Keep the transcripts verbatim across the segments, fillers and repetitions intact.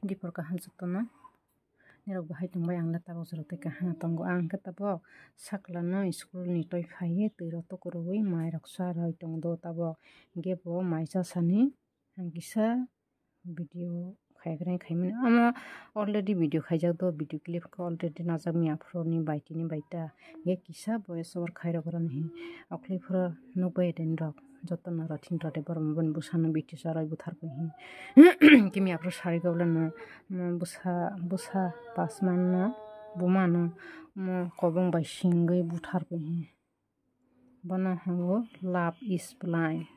Dipor kaham jotono. Nirok bahai tongbai, ang le tabok jorok tei kaham tongo. Ang khe tabok sakla no school ni toi phaiwi twi rok tukurwi mai rok cha rwi tong do tabok. Hingke bo mai cha sani ang kisa video khaigreng khaimani. Omo already video khaijak do, video clip khe already najak miya phuru ni bai tini bai ta. Hingke kisa voice over khairok rani hin okhli phuru nukbai den rok. Jotono Rathindra Debbarma boni bwsano British aroi butharkha hi. Kimya phuru sari gaulano, mo bwsa, bwsa pasmano, bumano, mo kobong bai singwi butharkha hi. Bono hwngo love is blind.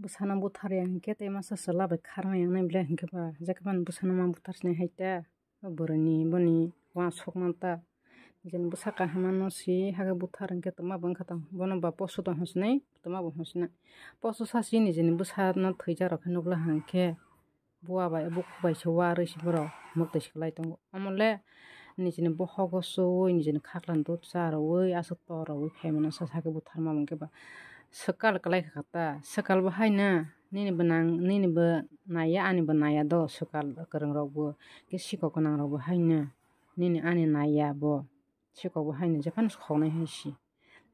Bwsano butharya hinkhe tei masa chwla bai kharmaya wngnai ble hinkhe ba, jekhe bani bwsano ma butharsinai hai ta. O bwrwini boni uansuk manta. Nijeni bwsa kaham no si hake buthar hinkhe twma bo wngkha tong. Bono ba poso tong hwnsinai, twma bo hwnsinai. Poso sa si nijeni bwsano thwijarok khe nukla hinkhe bua bai, bukhuk bai se uarwi se borok mwktwi se kwlai tongo. Omo le nijeni bohogo suwi, nijeni khaklan dut cha rwui, aswk to rwui phaimano sa sakhe butharma bo hinkhe ba swkal kwlai kha ta, swkal bo haino. Nini bo nang, nini bo naiya, ani bo naiya do, swkal kwrwng rok bo, khe sikok gwnang rok bo haino nini ani naiya bo, sikok bo haino jephano khoknai hai si.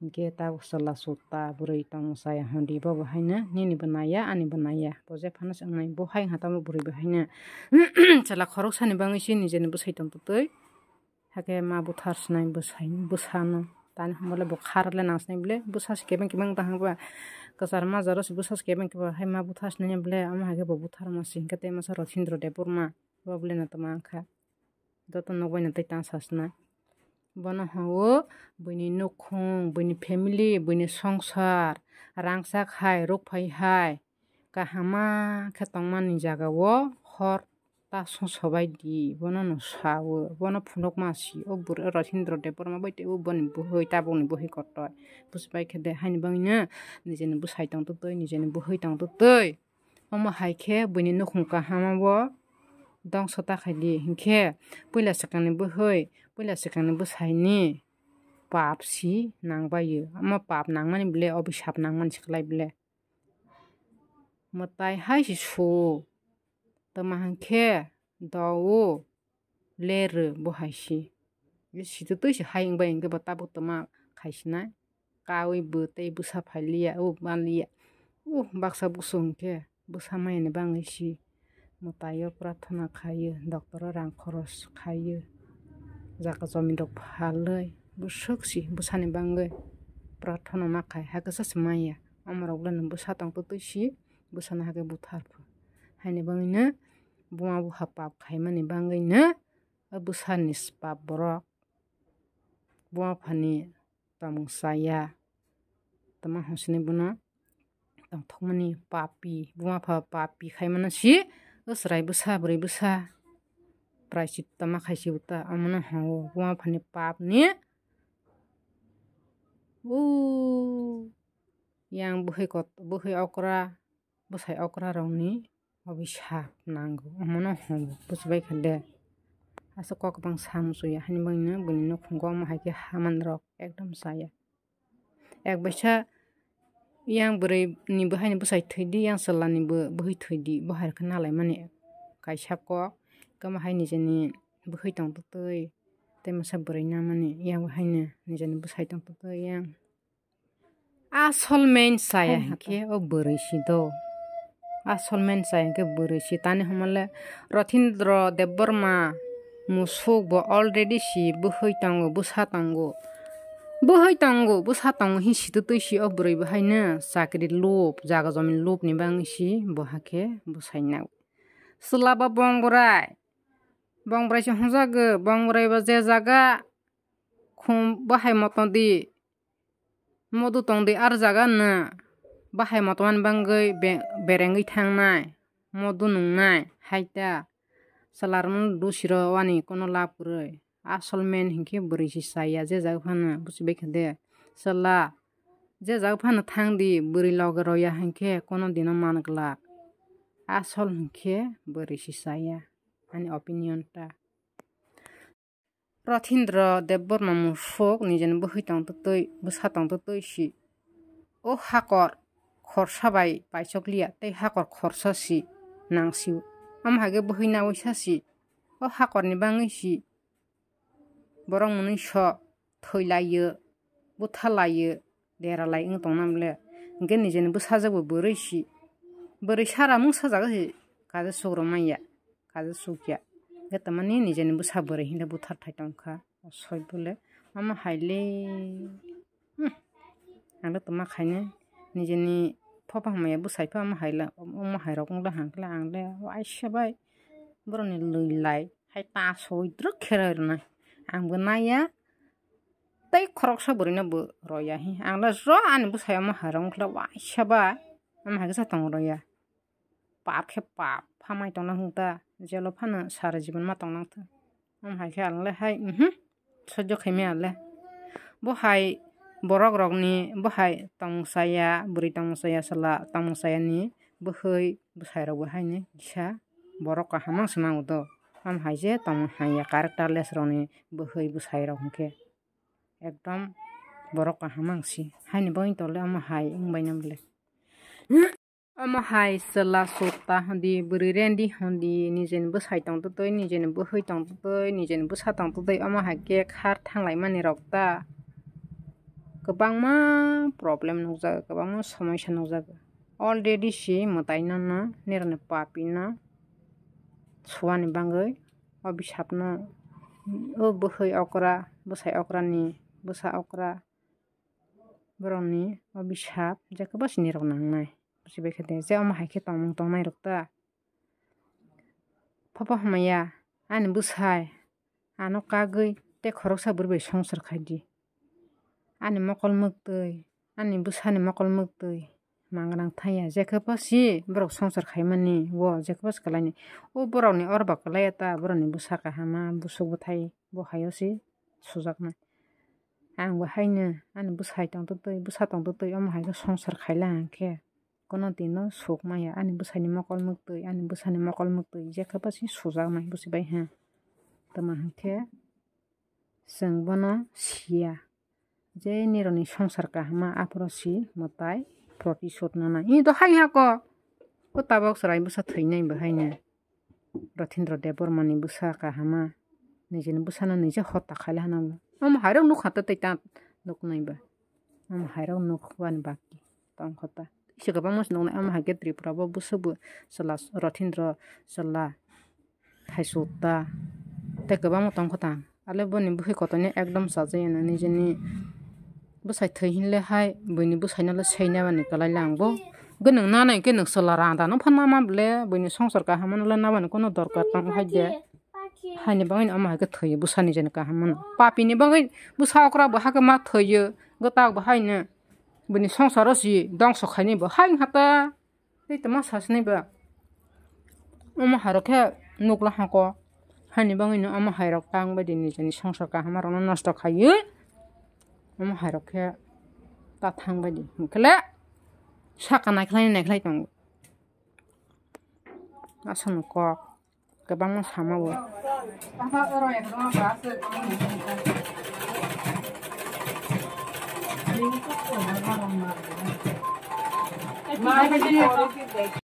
Hinkhe tabuk chwla sutta bwrwi tong chaya hwn di, bo bo haino nini bo naiya, ani bo naiya, bo jephano se wngnai, bo hai wngkha tamo bwrwi bo haino chwla khoroksani bangwi se nijeni bwsai tong twtwi. Hakhe ma buthar sinai bwsai, bwsano. Tani hwnba le bo khar le nang sinai bole, bwsa se kebeng kebeng tang ba. Kwchar majaro se bwsa se kebeng kebeng hai ma buthar sinai bole, omo hai khe bo buthar ma si hinkhe tei masa Rathindra Debbarma. Bo bole no tama wngkha. Joto nok bai no tei tang sa sinai. Bono hwngo buini nukhung, buini family, buini songsar, rangchak hai, rukphai hai, kahama khe tongmani jagao hor ta songsobai di, bono no sao, bono phunukma si, o bwrwi Rathindra Debbarma bai teibo boni bwhwi, tabukni bwhwi kotor. Bujibai khe de, haini bagwino nijeni bwsai tong twtwi, nijeni bwhwi tong twtwi. Omo hai khe buini nukhung kahama bo dongso ta khai di, hinkhe puila swkangni bwhwi, puila swkangni bwsaini pap si nangbaio. Omo pap nangmani bole, obisap nangmani se kwlai bole. Mwtai hai se su-o. Tama hinkhe do-o, lerw bo hai se. Sitwtwi se hai wngbai hinkhe bo tabuk tama khai sinai. Kaui bo tei bwsa phai liya, o manliya. O baksa busu hinkhe bwsa mayani bangwi se mwtaio prarthana khaio, doctoro rang khoros khaio, jaga jomin rok phalwi bwswk se bwsani bangwi prarthana ma khai, hakhe sa se maya. Omorok bwlano bwsa tong twtwi si bwsano hakhe buthar phu. Haini bagwino buma bupha pap khaimani bagwino o bwsani pap borok buma buphani tongmung chaya. Tama hwnsinai bono tongthokmani papi, buma bupha papi khaimano si o chwrai bwsa, bwrwi bwsa praichitto ma khai si bo ta, omono hwngo buma buphani papni o yang bwhwi kot-, bwhwi okra, bwsai okra rokni obisap nango, omono hwngo, bujibai kha de. Aswk kok kwbang sa muchungya, haini bagwino buini nukhungo omo hai khe haman rok ekdom chaya. Ek baisa yang bwrwi ni bwhai ni bwsai thwi di, yang chwla ni bo bwhwi thwi di, bo hai khe nalaimani kaisa kok, tamo hai nijeni bwhwi tong twtwi, tei masa bwrwi namani yang bo haino nijeni bwsai tong twtwi yang. Asol main chaya hinkhe o bwrwi si do. Asol main chaya hinkhe bwrwi si, tani hwnmale Rathindra Debbarma musuk bo already si bwhwi tongo, bwsa tongo. Bwhwi tongo, bwsa tongo hin si twtwi si o bwrwi bo haino chakri lub, jaga jomin lub ni bagwi si bo hakhe bwsai nai. Chwla ba bong bwrai. Bong bwrai se hwnjago, bong bwrai ba je jaga khum bahai moto di, modu tong di, ar jaga no bahai moto mani bagwi be-, berengwi thangnai, modu nungnai, hai ta. Chwla rokno dusiro wani kono lab kwrwi. Asol main hinkhe bwrwi se chaya, je jaga phano bujibai kha de. Chwla je jaga phano thang di, bwrwi loge roya hinkhe kono dino man glak. Asol hinkhe bwrwi se chaya, ani opinion ta. Rathindra Debbarma musuk nijeni bwhwi tong twtwi, bwsa tong twtwi si. O hakor khorsa bai paisok liya, tei hakor khorsa si. nang sio. Omo hai khe bwhwi naui sa si. O hakorni bangwi si. Borok mwnwi so thwi lai-o, butha lai-o, dera lai wng tongna bwle. Hwnkhe nijeni bwsajwkbo bwrwi si. Bwrwi sara mungsa jaga se kaisa sukrwmanya, kaisa sukya. Hwnkhe tamani nijeni bwsa bwrwi hinle buthar thai tongkha. Soi bole omo hai le. Hmm. Ang le tongma khaine nijeni phopa hamya bwsai pha omo hai la, omo hai rok wng la hang khe ang le waisa bai borokni lwi lai hai ta soi drwk khe roi rwnai. Ang bo naiya tei khoroksa bwrwi no bo roya hi. Ang le jo ani bwsai omo hai rok wng khe waisa bai omo hai khe sa tong roya. Pap khe pap, phamai tongna hwn ta, jelo phano sara jibon ma tongna thung. Omo hai khe ang le hai, mhm, sojjo khaimaya le. Bo hai borok rokni, bo hai tongmung saya, bwrwi tongmung saya, chwla tongmung sayani bwhwi bwsai rokbo haino kisa borok kaham ang se mango do. Omo hai je tongmung hanya characterless rokni bwhwi bwsai rok hwnkhe ekdom borok kaham ang si. Haini bagwi tole omo hai wng bai nang le. Omo hai chwla sutta hondi, bwrwi rendi hondi, nijeni bwsai tong twtwi, nijeni bwhwi tong twtwi, nijeni bwsa tong twtwi, omo hai khe khar thanglaimani rok ta kwbangma problem nukjago, kwbangma somosya nukjago. Already si mwtai nono, nirokni papi no suani bagwi, o bisap no, o bwhwi okra, bwsai okra ni, bwsa okra, borokni o bisap jekhe bo sinirok nangnai. Bujibaikha de, je omo hai khe tongmung tongnai rok ta. Phoba hamya, ani bwsai, ano kagwi tei khoroksa bwrwi bai songsar khai di. Ani mokol mwktwi, ani bwsani mokol mwktwi, mangrang thangya, jekhe bo si borok songsar khaimani, bo jekhe bo si kwlaini. O borokni oro ba kwlaiya ta, borokni bwsa kahama, bwswk bwthai, bo haio si sujaknai. Ang bo haino ani bwsai tong twtwi, bwsa tong twtwi, omo hai khe songsar khaila ang khe. Kono dino suk maya ani bwsaini mokol mwktwi, ani bwsani mokol mwktwi, jekhe bo si sujaknai bujibai ha. Tamo hwn khe chwng bono siya. Je nirokni songsar kahama aphuru si mwtai protisod nana. I do hai hako. O tabok chwrai bwsa thwinai bo haino. Rothindra Debbarmani bwsa kahama, nijeni bwsano nije hota khaila hwnna bo. Omo hairok nukha ta tei ta nuknai ba. Omo hairok nukbani baki tongkha ta. Isi kwbangma se nuknai, omo hai khe Tripura bo bwswk bo chwla Rothindra chwla thaichuk ta. Tei kwbangma tongkha ta. Ale boni bwkhwi kotorni ekdom chajakya nini nijeni bwsai thwi hinle hai buini bwsaino le seinabani kwlai lang bo. Gwnang nana hinkhe nwng chwla randa no phan nama bwle buini songsar kaham mano le nabani kono dorkar tong hai de. Haini bagwi omo hai khe thwi bwsa nijeni kaham mano. Papini bagwi bwsa okra bo hakhe ma thwi gwtak bo haino buini songsaro si dongso khaini bo hai hata. Tei tamo sasnai ba. Omo hairok khe nukla hako. Haini bagwino omo hairok tang bai di nijeni songsar kaham rokno nosto khaiwi. Omo hairok khe ta thang bai di. Hwnkhe le saka naikhlai naikhlai tongo. Aswkno kok. Kwbangma sama o.